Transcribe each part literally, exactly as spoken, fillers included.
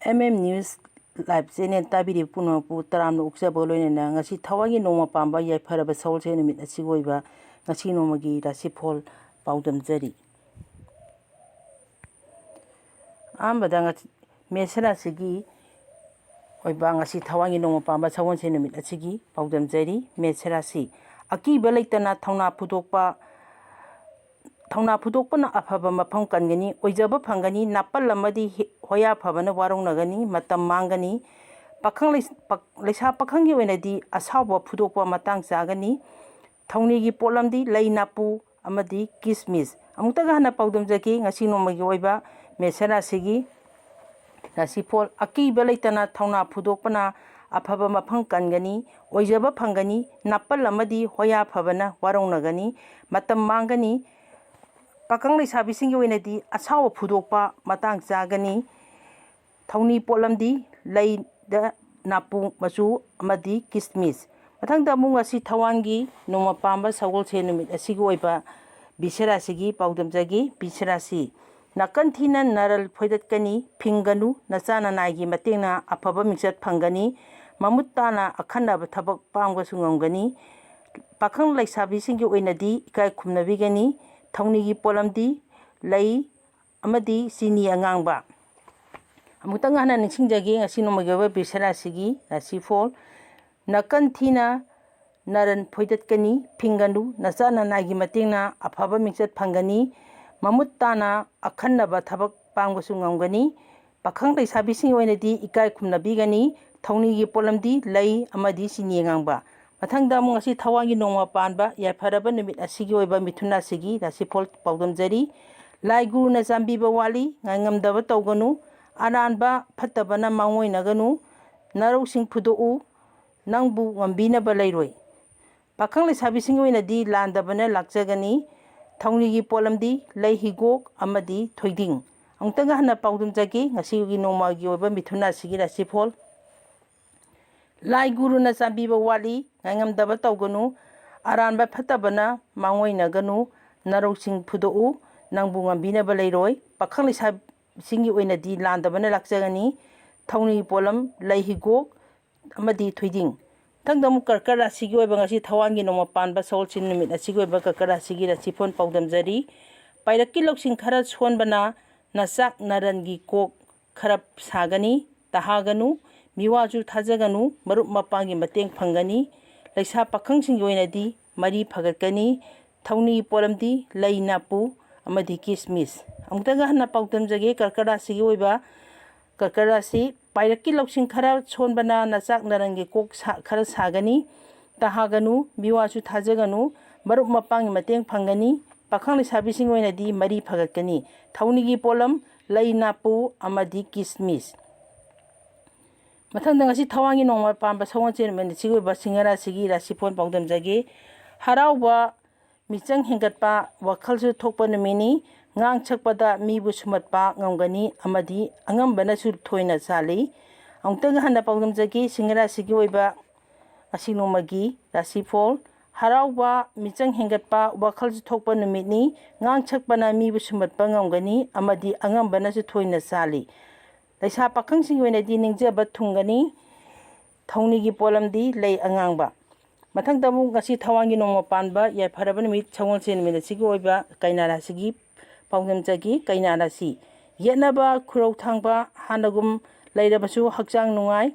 M M news live channel ꯇꯥꯕꯤꯔꯤꯕ ꯄꯨꯝꯅꯃꯛꯄꯨ ꯇꯔꯥꯝꯅ ꯑꯣꯛꯆꯕꯒ ꯂꯣꯏꯅꯅ ꯉꯁꯤ ꯊꯋꯥꯏꯒꯤ ꯅꯣꯡꯃ ꯄꯥꯟꯕ ꯌꯥꯏꯐꯔꯕ ꯁꯒꯣꯜꯁꯦꯟ ꯅꯨꯃꯤꯠ ꯑꯁꯤꯒꯤ ꯑꯣꯏꯕ ꯉꯁꯤ ꯅꯣꯡꯃꯒꯤ ꯔꯥꯁꯤꯐꯣꯜ ꯄꯥꯎꯗꯝꯖꯔꯤ꯫ ꯑꯍꯥꯟꯕꯗ ꯉꯁꯤ ꯃꯦꯁ ꯔꯥꯁꯤꯒꯤ ꯑꯣꯏꯕ ꯉꯁꯤ ꯊꯋꯥꯏꯒꯤ ꯅꯣꯡꯃ ꯄꯥꯟꯕ ꯁꯒꯣꯜꯁꯦꯟ ꯅꯨꯃꯤꯠ ꯑꯁꯤꯒꯤ ꯄꯥꯎꯗꯝꯖꯔꯤ꯫ ꯃꯦꯁ ꯔꯥꯁꯤ: ꯑꯀꯤꯕ ꯂꯩꯇꯅ ꯊꯧꯅꯥ ꯐꯨꯗꯣꯛꯄ ꯊꯧꯅꯥ ꯐꯨꯗꯣꯛꯄꯅ ꯑꯐꯕ ꯃꯐꯝ ꯀꯟꯒꯅꯤ, ꯑꯣꯏꯖꯕ ꯐꯪꯒꯅꯤ, ꯅꯥꯄꯜ ꯑꯃꯗꯤ ꯍꯤ-, ꯍꯣꯌꯥ ꯐꯕꯅ ꯋꯥꯔꯧꯅꯒꯅꯤ, ꯃꯇꯝ ꯃꯥꯡꯒꯅꯤ꯫ ꯄꯥꯈꯪ ꯂꯩꯁ-, ꯄꯥꯛ-, ꯂꯩꯁꯥ ꯄꯥꯈꯪꯒꯤ ꯑꯣꯏꯅꯗꯤ ꯑꯁꯥꯎꯕ ꯐꯨꯗꯣꯛꯄ ꯃꯇꯥꯡ ꯆꯥꯒꯅꯤ꯫ ꯊꯧꯅꯤꯒꯤ ꯄꯣꯠꯂꯝꯗꯤ ꯂꯩ ꯅꯥꯄꯨ ꯑꯃꯗꯤ ꯀꯤꯁꯃꯤꯁ꯫ ꯑꯃꯨꯛꯇꯒ ꯍꯟꯅ ꯄꯥꯎꯗꯝꯖꯒꯦ, ꯉꯁꯤ ꯅꯣꯡꯃꯒꯤ ꯑꯣꯏꯕ ꯃꯦꯁ ꯔꯥꯁꯤꯒꯤ ꯔꯥꯁꯤꯐꯣꯜ: ꯑꯀꯤꯕ ꯂꯩꯇꯅ ꯊꯧꯅꯥ ꯐꯨꯗꯣꯛꯄꯅ ꯑꯐꯕ ꯃꯐꯝ ꯀꯟꯒꯅꯤ, ꯑꯣꯏꯖꯕ ꯐꯪꯒꯅꯤ, ꯅꯥꯄꯜ ꯑꯃꯗꯤ ꯍꯣꯌꯥ ꯐꯕꯅ ꯋꯥꯔꯧꯅꯒꯅꯤ, ꯃꯇꯝ ꯃꯥꯡꯒꯅꯤ꯫ ꯄꯥꯈꯪ ꯂꯩꯁꯥꯕꯤꯁꯤꯡꯒꯤ ꯑꯣꯏꯅꯗꯤ ꯑꯁꯥꯎꯕ ꯐꯨꯗꯣꯛꯄ ꯃꯇꯥꯡ ꯆꯥꯒꯅꯤ꯫ ꯊꯧꯅꯤ ꯄꯣꯠꯂꯝꯗꯤ ꯂꯩꯗ ꯅꯥꯄꯨ ꯃꯆꯨ ꯑꯃꯗꯤ ꯀꯤꯁꯃꯤꯁ꯫ ꯃꯊꯪꯗ ꯑꯃꯨꯛ ꯉꯁꯤ ꯊꯋꯥꯟꯒꯤ ꯅꯣꯡꯃ ꯄꯥꯟꯕ ꯁꯒꯣꯜꯁꯦꯟ ꯅꯨꯃꯤꯠ ꯑꯁꯤꯒꯤ ꯑꯣꯏꯕ ꯕꯤꯁꯦ ꯔꯥꯁꯤꯒꯤ ꯄꯥꯎꯗꯝꯖꯒꯦ꯫ ꯕꯤꯁꯦ ꯔꯥꯁꯤ: ꯅꯥꯀꯟ ꯊꯤꯅ ꯅꯔꯜ ꯐꯣꯏꯗꯠꯀꯅꯤ, ꯐꯤꯡꯒꯅꯨ, ꯅꯆꯥ ꯅꯅꯥꯏꯒꯤ ꯃꯇꯦꯡꯅ ꯑꯐꯕ ꯃꯤꯡꯆꯠ ꯐꯪꯒꯅꯤ, ꯃꯃꯨꯠ ꯇꯥꯅ ꯑꯈꯟꯅꯕ ꯊꯕꯛ ꯄꯥꯡꯕꯁꯨ ꯉꯝꯒꯅꯤ꯫ ꯄꯥꯈꯪ ꯂꯩꯁꯥꯕꯤꯁꯤꯡꯒꯤ ꯑꯣꯏꯅꯗꯤ ꯏꯀꯥꯏ ꯈꯨꯝꯅꯕꯤꯒꯅꯤ꯫ ꯊꯧꯅꯤꯒꯤ ꯄꯣꯠꯂꯝꯗꯤ ꯂꯩ ꯑꯃꯗꯤ ꯆꯤꯅꯤ ꯑꯉꯥꯡꯕ꯫ ꯑꯃꯨꯛꯇꯪ ꯍꯥꯟꯅ ꯅꯤꯡꯁꯤꯡꯖꯒꯦ, ꯉꯁꯤ ꯅꯣꯡꯃꯒꯤ ꯑꯣꯏꯕ ꯕꯤꯁꯦ ꯔꯥꯁꯤꯒꯤ ꯔꯥꯁꯤꯐꯣꯜ: ꯅꯥꯀꯟ ꯊꯤꯅ ꯅꯔꯟ ꯐꯣꯏꯗꯠꯀꯅꯤ, ꯐꯤꯡꯒꯅꯨ, ꯅꯆꯥ ꯅꯅꯥꯏꯒꯤ ꯃꯇꯦꯡꯅ ꯑꯐꯕ ꯃꯤꯡꯆꯠ ꯐꯪꯒꯅꯤ, ꯃꯃꯨꯠ ꯇꯥꯅ ꯑꯈꯟꯅꯕ ꯊꯕꯛ ꯄꯥꯡꯕꯁꯨ ꯉꯝꯒꯅꯤ꯫ ꯄꯥꯈꯪ ꯂꯩꯁꯥꯕꯤꯁꯤꯡꯒꯤ ꯑꯣꯏꯅꯗꯤ ꯏꯀꯥꯏ ꯈꯨꯝꯅꯕꯤꯒꯅꯤ꯫ ꯊꯧꯅꯤꯒꯤ ꯄꯣꯠꯂꯝꯗꯤ ꯂꯩ ꯑꯃꯗꯤ ꯆꯤꯅꯤ ꯑꯉꯥꯡꯕ꯫ ꯃꯊꯪꯗ ꯑꯃꯨꯛ ꯉꯁꯤ ꯊꯋꯥꯟꯒꯤ ꯅꯣꯡꯃ ꯄꯥꯟꯕ ꯌꯥꯏꯐꯔꯕ ꯅꯨꯃꯤꯠ ꯑꯁꯤꯒꯤ ꯑꯣꯏꯕ ꯃꯤꯊꯨꯟ ꯔꯥꯁꯤꯒꯤ ꯔꯥꯁꯤꯐꯣꯜ ꯄꯥꯎꯗꯝꯖꯔꯤ꯫ ꯂꯥꯏ ꯒꯨꯔꯨꯅ ꯆꯥꯟꯕꯤꯕ ꯋꯥꯠꯂꯤ, ꯉꯥꯏꯉꯝꯗꯕ ꯇꯧꯒꯅꯨ, ꯑꯔꯥꯟꯕ ꯐꯠꯇꯕꯅ ꯃꯥꯡꯑꯣꯏꯅꯒꯅꯨ, ꯅꯔꯧꯁꯤꯡ ꯐꯨꯗꯣꯛꯎ, ꯅꯪꯕꯨ ꯉꯝꯕꯤꯅꯕ ꯂꯩꯔꯣꯏ꯫ ꯄꯥꯈꯪ ꯂꯩꯁꯥꯕꯤꯁꯤꯡꯒꯤ ꯑꯣꯏꯅꯗꯤ ꯂꯥꯟꯗꯕꯅ ꯂꯥꯛꯆꯒꯅꯤ꯫ ꯊꯧꯅꯤꯒꯤ ꯄꯣꯠꯂꯝꯗꯤ ꯂꯩ ꯍꯤꯒꯣꯛ ꯑꯃꯗꯤ ꯊꯣꯏꯗꯤꯡ꯫ ꯑꯃꯨꯛꯇꯪꯒ ꯍꯟꯅ ꯄꯥꯎꯗꯝꯖꯒꯦ, ꯉꯁꯤꯒꯤ ꯅꯣꯡꯃꯒꯤ ꯑꯣꯏꯕ ꯃꯤꯊꯨꯟ ꯔꯥꯁꯤꯒꯤ ꯔꯥꯁꯤꯐꯣꯜ꯫ ꯂꯥꯏ ꯒꯨꯔꯨꯅ ꯆꯥꯟꯕꯤꯕ ꯋꯥꯠꯂꯤ, ꯉꯥꯏꯉꯝꯗꯕ ꯇꯧꯒꯅꯨ, ꯑꯔꯥꯟꯕ ꯐꯠꯇꯕꯅ ꯃꯥꯡꯑꯣꯏꯅꯒꯅꯨ, ꯅꯔꯧꯁꯤꯡ ꯐꯨꯗꯣꯛꯎ, ꯅꯪꯕꯨ ꯉꯝꯕꯤꯅꯕ ꯂꯩꯔꯣꯏ꯫ ꯄꯥꯈꯪ ꯂꯩꯁꯥꯕꯤꯁꯤꯡꯒꯤ ꯑꯣꯏꯅꯗꯤ ꯂꯥꯟꯗꯕꯅ ꯂꯥꯛꯆꯒꯅꯤ꯫ ꯊꯧꯅꯤꯒꯤ ꯄꯣꯠꯂꯝ ꯂꯩ ꯍꯤꯒꯣꯛ ꯑꯃꯗꯤ ꯊꯣꯏꯗꯤꯡ꯫ ꯃꯊꯪꯗ ꯑꯃꯨꯛ ꯀꯔꯀꯠ ꯔꯥꯁꯤꯒꯤ ꯑꯣꯏꯕ ꯉꯁꯤ ꯊꯋꯥꯟꯒꯤ ꯅꯣꯡꯃ ꯄꯥꯟꯕ ꯁꯒꯣꯜꯁꯦꯟ ꯅꯨꯃꯤꯠ ꯑꯁꯤꯒꯤ ꯑꯣꯏꯕ ꯀꯔꯀꯠ ꯔꯥꯁꯤꯒꯤ ꯔꯥꯁꯤꯐꯣꯟ ꯄꯥꯎꯗꯝꯖꯔꯤ꯫ ꯄꯥꯏꯔꯛꯀꯤ ꯂꯧꯁꯤꯡ ꯈꯔ ꯁꯣꯟꯕꯅ ꯅꯆꯥꯛ ꯅꯔꯟꯒꯤ ꯀꯣꯛ ꯈꯔ ꯁꯥꯒꯅꯤ꯫ ꯇꯍꯥꯒꯅꯨ, ꯃꯤꯋꯥꯁꯨ ꯊꯥꯖꯒꯅꯨ, ꯃꯔꯨꯞ ꯃꯄꯥꯡꯒꯤ ꯃꯇꯦꯡ ꯐꯪꯒꯅꯤ꯫ ꯂꯩꯁꯥ ꯄꯥꯈꯪꯁꯤꯡꯒꯤ ꯑꯣꯏꯅꯗꯤ ꯃꯔꯤ ꯐꯒꯠꯀꯅꯤ꯫ ꯊꯧꯅꯤꯒꯤ ꯄꯣꯠꯂꯝꯗꯤ ꯂꯩ ꯅꯥꯄꯨ ꯑꯃꯗꯤ ꯀꯤꯁꯃꯤꯁ꯫ ꯑꯃꯨꯛꯇꯒ ꯍꯟꯅ ꯄꯥꯎꯗꯝꯖꯒꯦ, ꯀꯔꯀꯠ ꯔꯥꯁꯤꯒꯤ ꯑꯣꯏꯕ ꯀꯔꯀꯠ ꯔꯥꯁꯤ꯫ ꯄꯥꯏꯔꯛꯀꯤ ꯂꯧꯁꯤꯡ ꯈꯔ ꯁꯣꯟꯕꯅ ꯅꯆꯥꯛ ꯅꯔꯟꯒꯤ ꯀꯣꯛ ꯁꯥ-, ꯈꯔ ꯁꯥꯒꯅꯤ꯫ ꯇꯍꯥꯒꯅꯨ, ꯃꯤꯋꯥꯁꯨ ꯊꯥꯖꯒꯅꯨ, ꯃꯔꯨꯞ ꯃꯄꯥꯡꯒꯤ ꯃꯇꯦꯡ ꯐꯪꯒꯅꯤ꯫ ꯄꯥꯈꯪ ꯂꯩꯁꯥꯕꯤꯁꯤꯡ ꯑꯣꯏꯅꯗꯤ ꯃꯔꯤ ꯐꯒꯠꯀꯅꯤ꯫ ꯊꯧꯅꯤꯒꯤ ꯄꯣꯠꯂꯝ ꯂꯩ ꯅꯥꯄꯨ ꯑꯃꯗꯤ ꯀꯤꯁꯃꯤꯁ꯫ ꯃꯊꯪꯗ ꯉꯁꯤ ꯊꯋꯥꯟꯒꯤ ꯅꯣꯡꯃ ꯄꯥꯟꯕ ꯁꯒꯣꯜꯁꯦꯟ ꯅꯨꯃꯤꯠ ꯑꯁꯤꯒꯤ ꯑꯣꯏꯕ ꯁꯤꯡꯍ ꯔꯥꯁꯤꯒꯤ ꯔꯥꯁꯤꯐꯣꯟ ꯄꯥꯎꯗꯝꯖꯒꯦ꯫ ꯍꯔꯥꯎꯕ, ꯃꯤꯆꯪ ꯍꯦꯟꯒꯠꯄ, ꯋꯥꯈꯜꯁꯨ ꯊꯣꯛꯄ ꯅꯨꯃꯤꯠꯅꯤ꯫ ꯉꯥꯡ ꯁꯛꯄꯗ ꯃꯤꯕꯨ ꯁꯨꯝꯍꯠꯄ ꯉꯝꯒꯅꯤ ꯑꯃꯗꯤ ꯑꯉꯝꯕꯅꯁꯨ ꯊꯣꯏꯅ ꯆꯥꯜꯂꯤ꯫ ꯑꯃꯨꯛꯇꯪ ꯍꯟꯅ ꯄꯥꯎꯗꯝꯖꯒꯦ, ꯁꯤꯡꯍ ꯔꯥꯁꯤꯒꯤ ꯑꯣꯏꯕ ꯉꯁꯤ ꯅꯣꯡꯃꯒꯤ ꯔꯥꯁꯤꯐꯣꯜ꯫ ꯍꯔꯥꯎꯕ, ꯃꯤꯆꯪ ꯍꯦꯟꯒꯠꯄ, ꯋꯥꯈꯜꯁꯨ ꯊꯣꯛꯄ ꯅꯨꯃꯤꯠꯅꯤ꯫ ꯉꯥꯡ ꯁꯛꯄꯅ ꯃꯤꯕꯨ ꯁꯨꯝꯍꯠꯄ ꯉꯝꯒꯅꯤ ꯑꯃꯗꯤ ꯑꯉꯝꯕꯅꯁꯨ ꯊꯣꯏꯅ ꯆꯥꯜꯂꯤ꯫ ꯂꯩꯁꯥ ꯄꯥꯈꯪꯁꯤꯡꯒꯤ ꯑꯣꯏꯅꯗꯤ ꯅꯤꯡꯖꯕ ꯊꯨꯡꯒꯅꯤ꯫ ꯊꯧꯅꯤꯒꯤ ꯄꯣꯠꯂꯝꯗꯤ ꯂꯩ ꯑꯉꯥꯡꯕ꯫ ꯃꯊꯪꯗ ꯑꯃꯨꯛ ꯉꯁꯤ ꯊꯋꯥꯟꯒꯤ ꯅꯣꯡꯃ ꯄꯥꯟꯕ ꯌꯥꯏꯐꯔꯕ ꯅꯨꯃꯤꯠ ꯁꯒꯣꯜꯁꯦꯟ ꯅꯨꯃꯤꯠ ꯑꯁꯤꯒꯤ ꯑꯣꯏꯕ ꯀꯩꯅꯥ ꯔꯥꯁꯤꯒꯤ ꯄꯥꯎꯗꯝꯖꯒꯦ꯫ ꯀꯩꯅꯥ ꯔꯥꯁꯤ: ꯌꯦꯠꯅꯕ, ꯈꯨꯔꯧ ꯊꯥꯡꯕ ꯍꯥꯟꯅꯒꯨꯝ ꯂꯩꯔꯕꯁꯨ ꯍꯛꯆꯥꯡ ꯅꯨꯡꯉꯥꯏ꯫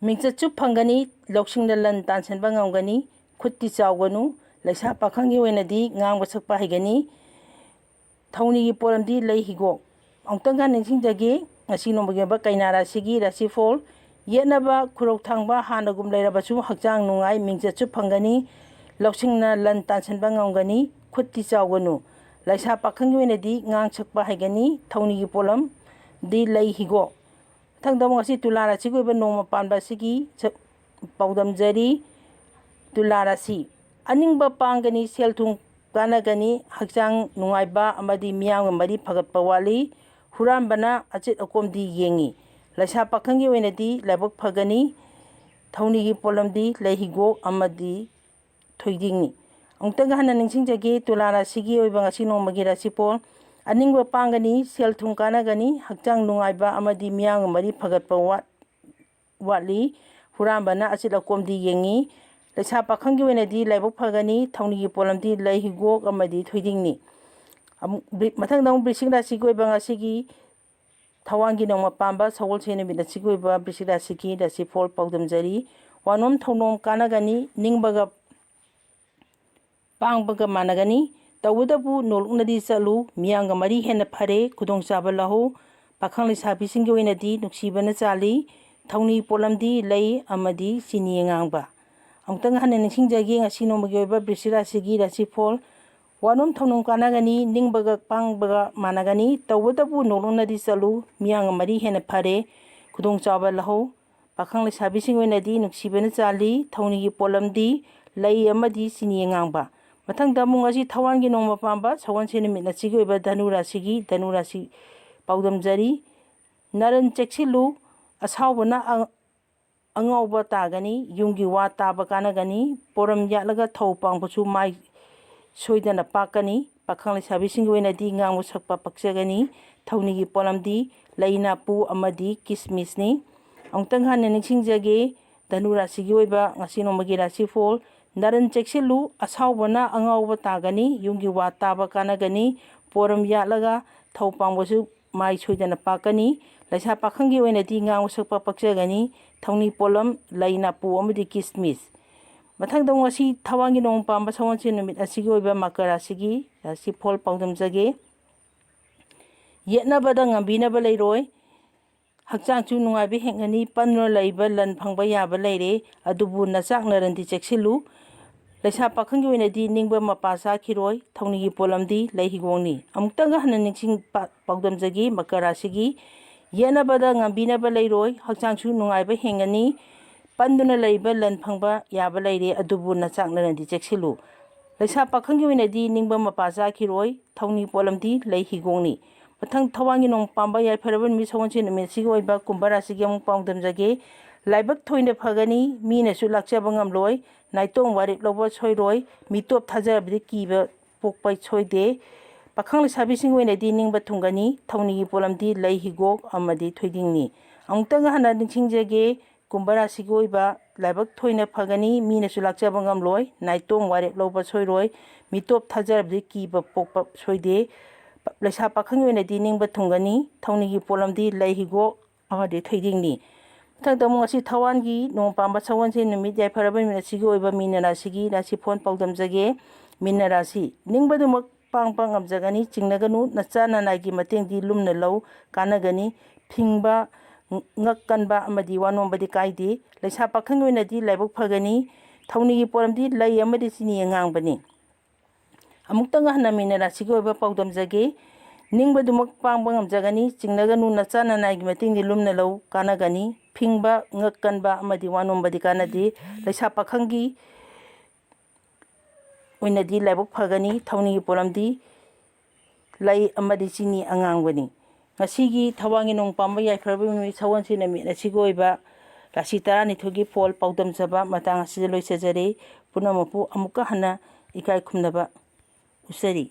ꯃꯤꯡꯆꯠꯁꯨ ꯐꯪꯒꯅꯤ, ꯂꯧꯁꯤꯡꯅ ꯂꯟ ꯇꯥꯟꯁꯤꯟꯕ ꯉꯝꯒꯅꯤ, ꯈꯨꯠꯇꯤ ꯆꯥꯎꯒꯅꯨ, ꯂꯩꯁꯥ ꯄꯥꯈꯪꯒꯤ ꯑꯣꯏꯅꯗꯤ ꯉꯥꯡꯕ ꯁꯛꯄ ꯍꯩꯒꯅꯤ꯫ ꯊꯧꯅꯤꯒꯤ ꯄꯣꯠꯂꯝꯗꯤ ꯂꯩ ꯍꯤꯒꯣꯛ꯫ ꯑꯃꯨꯛꯇꯪꯒ ꯅꯤꯡꯁꯤꯡꯖꯒꯦ, ꯉꯁꯤ ꯅꯣꯡꯃꯒꯤ ꯑꯣꯏꯕ ꯀꯩꯅꯥ ꯔꯥꯁꯤꯒꯤ ꯔꯥꯁꯤꯐꯣꯜ꯫ ꯌꯦꯠꯅꯕ, ꯈꯨꯔꯧ ꯊꯥꯡꯕ ꯍꯥꯟꯅꯒꯨꯝ ꯂꯩꯔꯕꯁꯨ ꯍꯛꯆꯥꯡ ꯅꯨꯡꯉꯥꯏ, ꯃꯤꯡꯆꯠꯁꯨ ꯐꯪꯒꯅꯤ, ꯂꯧꯁꯤꯡꯅ ꯂꯟ ꯇꯥꯟꯁꯤꯟꯕ ꯉꯝꯒꯅꯤ, ꯈꯨꯠꯇꯤ ꯆꯥꯎꯒꯅꯨ꯫ ꯂꯩꯁꯥ ꯄꯥꯈꯪꯒꯤ ꯑꯣꯏꯅꯗꯤ ꯉꯥꯡ ꯁꯛꯄ ꯍꯩꯒꯅꯤ꯫ ꯊꯧꯅꯤꯒꯤ ꯄꯣꯠꯂꯝꯗꯤ ꯂꯩ ꯍꯤꯒꯣꯛ꯫ ꯃꯊꯪꯗ ꯑꯃꯨꯛ ꯉꯁꯤ ꯇꯨꯂꯥ ꯔꯥꯁꯤꯒꯤ ꯑꯣꯏꯕ ꯅꯣꯡꯃ ꯄꯥꯟꯕ ꯑꯁꯤꯒꯤ ꯁ-, ꯄꯥꯎꯗꯝꯖꯔꯤ꯫ ꯇꯨꯂꯥ ꯔꯥꯁꯤ: ꯑꯅꯤꯡꯕ ꯄꯥꯡꯒꯅꯤ, ꯁꯦꯜ ꯊꯨꯝ ꯀꯥꯟꯅꯒꯅꯤ, ꯍꯛꯆꯥꯡ ꯅꯨꯡꯉꯥꯏꯕ ꯑꯃꯗꯤ ꯃꯤꯌꯥꯝꯒ ꯃꯔꯤ ꯐꯒꯠꯄ ꯋꯥꯠꯂꯤ꯫ ꯍꯨꯔꯥꯟꯕꯅ ꯑꯆꯦꯠ ꯑꯀꯣꯝꯗꯤ ꯌꯦꯡꯉꯤ꯫ ꯂꯩꯁꯥ ꯄꯥꯈꯪꯒꯤ ꯑꯣꯏꯅꯗꯤ ꯂꯥꯏꯕꯛ ꯐꯒꯅꯤ꯫ ꯊꯧꯅꯤꯒꯤ ꯄꯣꯠꯂꯝꯗꯤ ꯂꯩ ꯍꯤꯒꯣꯛ ꯑꯃꯗꯤ ꯊꯣꯏꯗꯤꯡꯅꯤ꯫ ꯑꯃꯨꯛꯇꯪꯒ ꯍꯟꯅ ꯅꯤꯡꯁꯤꯡꯖꯒꯦ, ꯇꯨꯂꯥ ꯔꯥꯁꯤꯒꯤ ꯑꯣꯏꯕ ꯉꯁꯤ ꯅꯣꯡꯃꯒꯤ ꯔꯥꯁꯤꯐꯣꯜ꯫ ꯑꯅꯤꯡꯕ ꯄꯥꯡꯒꯅꯤ, ꯁꯦꯜ ꯊꯨꯝ ꯀꯥꯟꯅꯒꯅꯤ, ꯍꯛꯆꯥꯡ ꯅꯨꯡꯉꯥꯏꯕ ꯑꯃꯗꯤ ꯃꯤꯌꯥꯝꯒ ꯃꯔꯤ ꯐꯒꯠꯄ ꯋꯥꯠ-, ꯋꯥꯠꯂꯤ꯫ ꯍꯨꯔꯥꯟꯕꯅ ꯑꯆꯤꯜ ꯑꯀꯣꯝꯗꯤ ꯌꯦꯡꯉꯤ꯫ ꯂꯩꯁꯥ ꯄꯥꯈꯪꯒꯤ ꯑꯣꯏꯅꯗꯤ ꯂꯥꯏꯕꯛ ꯐꯒꯅꯤ, ꯊꯧꯅꯤꯒꯤ ꯄꯣꯠꯂꯝꯗꯤ ꯂꯩ, ꯍꯤꯒꯣꯛ ꯑꯃꯗꯤ ꯊꯣꯏꯗꯤꯡꯅꯤ꯫ ꯑꯃꯨꯛ ꯕ꯭ꯔꯤ-, ꯃꯊꯪꯗ ꯑꯃꯨꯛ ꯕ꯭ꯔꯤꯁꯤꯛ ꯔꯥꯁꯤꯒꯤ ꯑꯣꯏꯕ ꯉꯁꯤꯒꯤ ꯊꯋꯥꯟꯒꯤ ꯅꯣꯡꯃ ꯄꯥꯟꯕ ꯁꯒꯣꯜꯁꯦꯟ ꯅꯨꯃꯤꯠ ꯑꯁꯤꯒꯤ ꯑꯣꯏꯕ ꯕ꯭ꯔꯤꯁꯤꯛ ꯔꯥꯁꯤꯒꯤ ꯔꯥꯁꯤꯐꯣꯜ ꯄꯥꯎꯗꯝꯖꯔꯤ꯫ ꯋꯥꯅꯣꯝ ꯊꯧꯅꯣꯝ ꯀꯥꯟꯅꯒꯅꯤ, ꯅꯤꯡꯕꯒ ꯄꯥꯡꯕꯒ ꯃꯥꯟꯅꯒꯅꯤ꯫ ꯇꯧꯕꯇꯕꯨ ꯅꯣꯂꯨꯛꯅꯗꯤ ꯆꯠꯂꯨ, ꯃꯤꯌꯥꯝꯒ ꯃꯔꯤ ꯍꯦꯟꯅ ꯐꯔꯦ, ꯈꯨꯗꯣꯡꯆꯥꯕ ꯂꯧꯍꯧ꯫ ꯄꯥꯈꯪ ꯂꯩꯁꯥꯕꯤꯁꯤꯡꯒꯤ ꯑꯣꯏꯅꯗꯤ ꯅꯨꯡꯁꯤꯕꯅ ꯆꯥꯜꯂꯤ, ꯊꯧꯅꯤ ꯄꯣꯠꯂꯝꯗꯤ ꯂꯩ ꯑꯃꯗꯤ ꯆꯤꯅꯤ ꯑꯉꯥꯡꯕ꯫ ꯑꯃꯨꯛꯇꯪ ꯍꯟꯅ ꯅꯤꯡꯁꯤꯡꯖꯒꯦ, ꯉꯁꯤ ꯅꯣꯡꯃꯒꯤ ꯑꯣꯏꯕ ꯕ꯭ꯔꯤꯁꯤꯛ ꯔꯥꯁꯤꯒꯤ ꯔꯥꯁꯤꯐꯣꯜ꯫ ꯋꯥꯅꯣꯝ ꯊꯧꯅꯣꯝ ꯀꯥꯟꯅꯒꯅꯤ, ꯅꯤꯡꯕꯒ ꯄꯥꯡꯕꯒ ꯃꯥꯟꯅꯒꯅꯤ꯫ ꯇꯧꯕꯇꯕꯨ ꯅꯣꯂꯨꯛꯅꯗꯤ ꯆꯠꯂꯨ, ꯃꯤꯌꯥꯝꯒ ꯃꯔꯤ ꯍꯦꯟꯅ ꯐꯔꯦ, ꯈꯨꯗꯣꯡꯆꯥꯕ ꯂꯧꯍꯧ꯫ ꯄꯥꯈꯪ ꯂꯩꯁꯥꯕꯤꯁꯤꯡ ꯑꯣꯏꯅꯗꯤ ꯅꯨꯡꯁꯤꯕꯅ ꯆꯥꯜꯂꯤ, ꯊꯧꯅꯤꯒꯤ ꯄꯣꯠꯂꯝꯗꯤ ꯂꯩ ꯑꯃꯗꯤ ꯆꯤꯅꯤ ꯑꯉꯥꯡꯕ꯫ ꯃꯊꯪꯗ ꯑꯃꯨꯛ ꯉꯁꯤ ꯊꯋꯥꯟꯒꯤ ꯅꯣꯡꯃ ꯄꯥꯟꯕ ꯁꯒꯣꯜꯁꯦꯟ ꯅꯨꯃꯤꯠ ꯑꯁꯤꯒꯤ ꯑꯣꯏꯕ ꯙꯅꯨ ꯔꯥꯁꯤꯒꯤ, ꯙꯅꯨ ꯔꯥꯁꯤ ꯄꯥꯎꯗꯝꯖꯔꯤ꯫ ꯅꯔꯟ ꯆꯦꯛꯁꯤꯜꯂꯨ, ꯑꯁꯥꯎꯕꯅ ꯑ-, ꯑꯉꯥꯎꯕ ꯇꯥꯒꯅꯤ, ꯌꯨꯝꯒꯤ ꯋꯥ ꯇꯥꯕ ꯀꯥꯟꯅꯒꯅꯤ, ꯄꯣꯔꯝ ꯌꯥꯠꯂꯒ ꯊꯧ ꯄꯥꯡꯕꯁꯨ ꯃꯥꯏ ꯁꯣꯏꯗꯅ ꯄꯥꯛꯀꯅꯤ꯫ ꯄꯥꯈꯪ ꯂꯩꯁꯥꯕꯤꯁꯤꯡꯒꯤ ꯑꯣꯏꯅꯗꯤ ꯉꯥꯡꯕ ꯁꯛꯄ ꯄꯛꯆꯒꯅꯤ꯫ ꯊꯧꯅꯤꯒꯤ ꯄꯣꯠꯂꯝꯗꯤ ꯂꯩ, ꯅꯥꯄꯨ ꯑꯃꯗꯤ ꯀꯤꯁꯃꯤꯁꯅꯤ꯫ ꯑꯃꯨꯛꯇꯪ ꯍꯟꯅ ꯅꯤꯡꯁꯤꯡꯖꯒꯦ, ꯙꯅꯨ ꯔꯥꯁꯤꯒꯤ ꯑꯣꯏꯕ ꯉꯁꯤ ꯅꯣꯡꯃꯒꯤ ꯔꯥꯁꯤꯐꯣꯜ꯫ ꯅꯔꯟ ꯆꯦꯛꯁꯤꯜꯂꯨ, ꯑꯁꯥꯎꯕꯅ ꯑꯉꯥꯎꯕ ꯇꯥꯒꯅꯤ, ꯌꯨꯝꯒꯤ ꯋꯥ ꯇꯥꯕ ꯀꯥꯟꯅꯒꯅꯤ, ꯄꯣꯔꯝ ꯌꯥꯠꯂꯒ ꯊꯧ ꯄꯥꯡꯕꯁꯨ ꯃꯥꯏ ꯁꯣꯏꯗꯅ ꯄꯥꯛꯀꯅꯤ꯫ ꯂꯩꯁꯥ ꯄꯥꯈꯪꯒꯤ ꯑꯣꯏꯅꯗꯤ ꯉꯥꯡꯕ ꯁꯛꯄ ꯄꯛꯆꯒꯅꯤ꯫ ꯊꯧꯅꯤ ꯄꯣꯠꯂꯝ ꯂꯩ, ꯅꯥꯄꯨ ꯑꯃꯗꯤ ꯀꯤꯁꯃꯤꯁ꯫ ꯃꯊꯪꯗ ꯑꯃꯨꯛ ꯉꯁꯤ ꯊꯋꯥꯟꯒꯤ ꯅꯣꯡ ꯄꯥꯟꯕ ꯁꯒꯣꯜꯁꯦꯟ ꯅꯨꯃꯤꯠ ꯑꯁꯤꯒꯤ ꯑꯣꯏꯕ ꯃꯀꯔ ꯔꯥꯁꯤꯒꯤ ꯔꯥꯁꯤꯐꯣꯜ ꯄꯥꯎꯗꯝꯖꯒꯦ꯫ ꯌꯦꯠꯅꯕꯗ ꯉꯝꯕꯤꯅꯕ ꯂꯩꯔꯣꯏ꯫ ꯍꯛꯆꯥꯡꯁꯨ ꯅꯨꯡꯉꯥꯏꯕ ꯍꯦꯟꯒꯅꯤ꯫ ꯄꯟꯗꯨꯅ ꯂꯩꯕ ꯂꯟ ꯐꯪꯕ ꯌꯥꯕ ꯂꯩꯔꯦ, ꯑꯗꯨꯕꯨ ꯅꯆꯥꯛ ꯅꯔꯟꯗꯤ ꯆꯦꯛꯁꯤꯜꯂꯨ꯫ ꯂꯩꯁꯥ ꯄꯥꯈꯪꯒꯤ ꯑꯣꯏꯅꯗꯤ ꯅꯤꯡꯕ ꯃꯄꯥ ꯆꯥꯈꯤꯔꯣꯏ꯫ ꯊꯧꯅꯤꯒꯤ ꯄꯣꯠꯂꯝꯗꯤ ꯂꯩ, ꯍꯤꯒꯣꯛꯅꯤ꯫ ꯑꯃꯨꯛꯇꯪꯒ ꯍꯟꯅ ꯅꯤꯡꯁꯤꯡ ꯄꯥ-, ꯄꯥꯎꯗꯝꯖꯒꯦ, ꯃꯀꯔ ꯔꯥꯁꯤꯒꯤ ꯌꯦꯠꯅꯕꯗ ꯉꯝꯕꯤꯅꯕ ꯂꯩꯔꯣꯏ꯫ ꯍꯛꯆꯥꯡꯁꯨ ꯅꯨꯡꯉꯥꯏꯕ ꯍꯦꯟꯒꯅꯤ꯫ ꯄꯟꯗꯨꯅ ꯂꯩꯕ ꯂꯟ ꯐꯪꯕ ꯌꯥꯕ ꯂꯩꯔꯦ, ꯑꯗꯨꯕꯨ ꯅꯆꯥꯛ ꯅꯔꯟꯗꯤ ꯆꯦꯛꯁꯤꯜꯂꯨ꯫ ꯂꯩꯁꯥ ꯄꯥꯈꯪꯒꯤ ꯑꯣꯏꯅꯗꯤ ꯅꯤꯡꯕ ꯃꯄꯥ ꯆꯥꯈꯤꯔꯣꯏ꯫ ꯊꯧꯅꯤ ꯄꯣꯠꯂꯝꯗꯤ ꯂꯩ, ꯍꯤꯒꯣꯛꯅꯤ꯫ ꯃꯊꯪ ꯊꯋꯥꯟꯒꯤ ꯅꯣꯡ ꯄꯥꯟꯕ ꯌꯥꯏꯐꯔꯕ ꯅꯨꯃꯤꯠ ꯁꯒꯣꯜꯁꯦꯟ ꯅꯨꯃꯤꯠ ꯑꯁꯤꯒꯤ ꯑꯣꯏꯕ ꯀꯨꯝꯚ ꯔꯥꯁꯤꯒꯤ ꯑꯃꯨꯛ ꯄꯥꯎꯗꯝꯖꯒꯦ꯫ ꯂꯥꯏꯕꯛ ꯊꯣꯏꯅ ꯐꯒꯅꯤ, ꯃꯤꯅꯁꯨ ꯂꯥꯛꯆꯕ ꯉꯝꯂꯣꯏ꯫ ꯅꯥꯏꯇꯣꯝ ꯋꯥꯔꯦꯞ ꯂꯧꯕ ꯁꯣꯏꯔꯣꯏ꯫ ꯃꯤꯇꯣꯞ ꯊꯥꯖꯔꯕꯗꯤ ꯀꯤꯕ ꯄꯣꯛꯄ ꯁꯣꯏꯗꯦ꯫ ꯄꯥꯈꯪ ꯂꯩꯁꯥꯕꯤꯁꯤꯡꯒꯤ ꯑꯣꯏꯅꯗꯤ ꯅꯤꯡꯕ ꯊꯨꯡꯒꯅꯤ꯫ ꯊꯧꯅꯤꯒꯤ ꯄꯣꯠꯂꯝꯗꯤ ꯂꯩ, ꯍꯤꯒꯣꯛ ꯑꯃꯗꯤ ꯊꯣꯏꯗꯤꯡꯅꯤ꯫ ꯑꯃꯨꯛꯇꯪꯒ ꯍꯟꯅ ꯅꯤꯡꯁꯤꯡꯖꯒꯦ, ꯀꯨꯝꯚ ꯔꯥꯁꯤꯒꯤ ꯑꯣꯏꯕ ꯂꯥꯏꯕꯛ ꯊꯣꯏꯅ ꯐꯒꯅꯤ, ꯃꯤꯅꯁꯨ ꯂꯥꯛꯆꯕ ꯉꯝꯂꯣꯏ, ꯅꯥꯏꯇꯣꯝ ꯋꯥꯔꯦꯞ ꯂꯧꯕ ꯁꯣꯏꯔꯣꯏ, ꯃꯤꯇꯣꯞ ꯊꯥꯖꯔꯕꯗꯤ ꯀꯤꯕ ꯄꯣꯛꯄ ꯁꯣꯏꯗꯦ꯫ ꯂꯩꯁꯥ ꯄꯥꯈꯪꯒꯤ ꯑꯣꯏꯅꯗꯤ ꯅꯤꯡꯕ ꯊꯨꯡꯒꯅꯤ꯫ ꯊꯧꯅꯤꯒꯤ ꯄꯣꯠꯂꯝꯗꯤ ꯂꯩ, ꯍꯤꯒꯣꯛ ꯑꯃꯗꯤ ꯊꯣꯏꯗꯤꯡꯅꯤ꯫ ꯃꯊꯪꯗ ꯑꯃꯨꯛ ꯉꯁꯤ ꯊꯋꯥꯟꯒꯤ ꯅꯣꯡ ꯄꯥꯟꯕ ꯁꯒꯣꯜꯁꯦꯟ ꯅꯨꯃꯤꯠ ꯌꯥꯏꯐꯔꯕ ꯅꯨꯃꯤꯠ ꯑꯁꯤꯒꯤ ꯑꯣꯏꯕ ꯃꯤꯅ ꯔꯥꯁꯤꯒꯤ ꯔꯥꯁꯤꯐꯣꯟ ꯄꯥꯎꯗꯝꯖꯒꯦ꯫ ꯃꯤꯅ ꯔꯥꯁꯤ, ꯅꯤꯡꯕꯗꯨꯃꯛ ꯄꯥꯡꯕ ꯉꯝꯖꯒꯅꯤ꯫ ꯆꯤꯡꯅꯒꯅꯨ, ꯅꯆꯥ ꯅꯅꯥꯏꯒꯤ ꯃꯇꯦꯡꯗꯤ ꯂꯨꯝꯅ ꯂꯧ, ꯀꯥꯟꯅꯒꯅꯤ꯫ ꯐꯤꯡꯕ, ꯉꯛ ꯀꯟꯕ ꯑꯃꯗꯤ ꯋꯥ ꯅꯣꯝꯕꯗꯤ ꯀꯥꯏꯗꯦ꯫ ꯂꯩꯁꯥ ꯄꯥꯈꯪꯒꯤ ꯑꯣꯏꯅꯗꯤ ꯂꯥꯏꯕꯛ ꯐꯒꯅꯤ꯫ ꯊꯧꯅꯤꯒꯤ ꯄꯣꯠꯂꯝꯗꯤ ꯂꯩ ꯑꯃꯗꯤ ꯆꯤꯅꯤ ꯑꯉꯥꯡꯕꯅꯤ꯫ ꯑꯃꯨꯛꯇꯪ ꯍꯟꯅ ꯃꯤꯅ ꯔꯥꯁꯤꯒꯤ ꯑꯣꯏꯕ ꯄꯥꯎꯗꯝꯖꯒꯦ꯫ ꯅꯤꯡꯕꯗꯨꯃꯛ ꯄꯥꯡꯕ ꯉꯝꯖꯒꯅꯤ꯫ ꯆꯤꯡꯅꯒꯅꯨ, ꯅꯆꯥ ꯅꯅꯥꯏꯒꯤ ꯃꯇꯦꯡꯗꯤ ꯂꯨꯝꯅ ꯂꯧ, ꯀꯥꯟꯅꯒꯅꯤ꯫ ꯐꯤꯡꯕ, ꯉꯛ ꯀꯟꯕ ꯑꯃꯗꯤ ꯋꯥ ꯅꯣꯝꯕꯗꯤ ꯀꯥꯟꯅꯗꯦ꯫ ꯂꯩꯁꯥ ꯄꯥꯈꯪꯒꯤ ꯑꯣꯏꯅꯗꯤ ꯂꯥꯏꯕꯛ ꯐꯒꯅꯤ꯫ ꯊꯧꯅꯤꯒꯤ ꯄꯣꯠꯂꯝꯗꯤ ꯂꯩ ꯑꯃꯗꯤ ꯆꯤꯅꯤ ꯑꯉꯥꯡꯕꯅꯤ꯫ ꯉꯁꯤꯒꯤ ꯊꯋꯥꯟꯒꯤ ꯅꯣꯡ ꯄꯥꯟꯕ ꯌꯥꯏꯐꯔꯕ ꯅꯨꯃꯤꯠ ꯁꯒꯣꯜꯁꯦꯟ ꯅꯨꯃꯤꯠ ꯑꯁꯤꯒꯤ ꯑꯣꯏꯕ ꯔꯥꯁꯤ ꯇꯔꯥꯅꯤꯊꯣꯏꯒꯤ ꯐꯣꯜ ꯄꯥꯎꯗꯝꯖꯕ ꯃꯇꯥꯡ ꯑꯁꯤꯗ ꯂꯣꯏꯁꯤꯟꯖꯔꯦ꯫ ꯄꯨꯝꯅꯃꯛꯄꯨ ꯑꯃꯨꯛꯀ ꯍꯟꯅ ꯏꯀꯥꯏ ꯈꯨꯝꯅꯕ ꯎꯠꯆꯔꯤ꯫